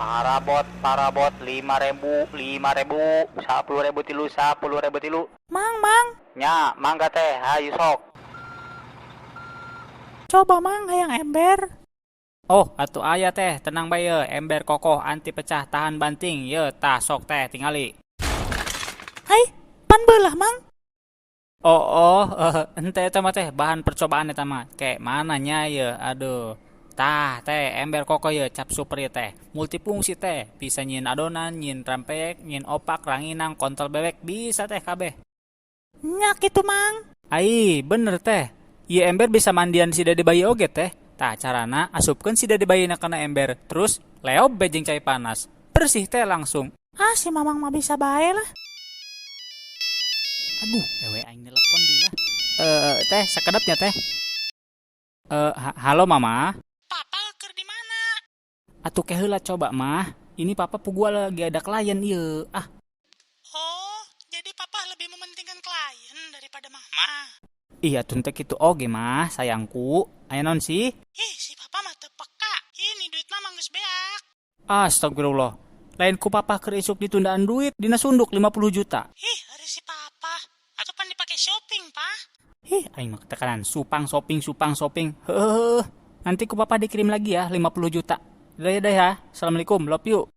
Parabot, parabot, 5.000, 5.000, 10.000 tilu, 10.000 tilu. Mang, mang. Nya, mangga teh, hayu sok. Coba mang hayang ember. Oh, atuh aya teh, tenang bae ye, ember kokoh anti pecah tahan banting, ye tah sok teh tingali. Hai, pan beulah mang. Oh, ente eta mah teh bahan percobaan eta mah. Kayak mana nya ye, aduh. Tah teh ember kokoh ye cap super ye teh. Multifungsi teh, bisa nyieun adonan, nyieun rempeyek, nyieun opak, ranginang, kontol bebek, bisa teh kabeh. Nya kitu mang. Ai, bener teh. Ieu ember bisa mandian si dede bayi oge teh. Tah carana asupkeun si dede bayina kana ember, terus leob be jeung cai panas. Bersih teh langsung. Ah, si mamang mah bisa bae lah. Aduh, ewe aing telepon deui lah. Eh, teh sakedap nya teh. Eh, halo mama. Papa keur di mana? Atuh ke heula coba mah. Ini papa puguh lagi ada klien ieu. Ah, Oh, jadi papa lebih mementingkan klien daripada mama. Iya atuh teh kitu oge mah, sayangku. Aya naon sih? Ih, si papa mah teu peka. Ini duit mama geus beak. Astagfirullah. Lain ku papa keur isuk ditundaan duit dina sunduk 50 juta. Ih, ari si papa. Atuh pan dipake shopping, pa. Ih, aing mah ketekanan supang shopping supang shopping. Heuh. Nanti ku papa dikirim lagi ya 50 juta. Udah ya dah ya. Assalamualaikum, love you.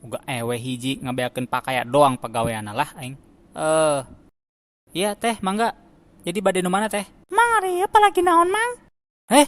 Uga ewe hiji ngabeakeun pakaya doang pagaweana lah aing. Eh. Iya teh, mangga. Jadi bade nu mana teh? Mang ari ieu lagi naon, mang? Eh,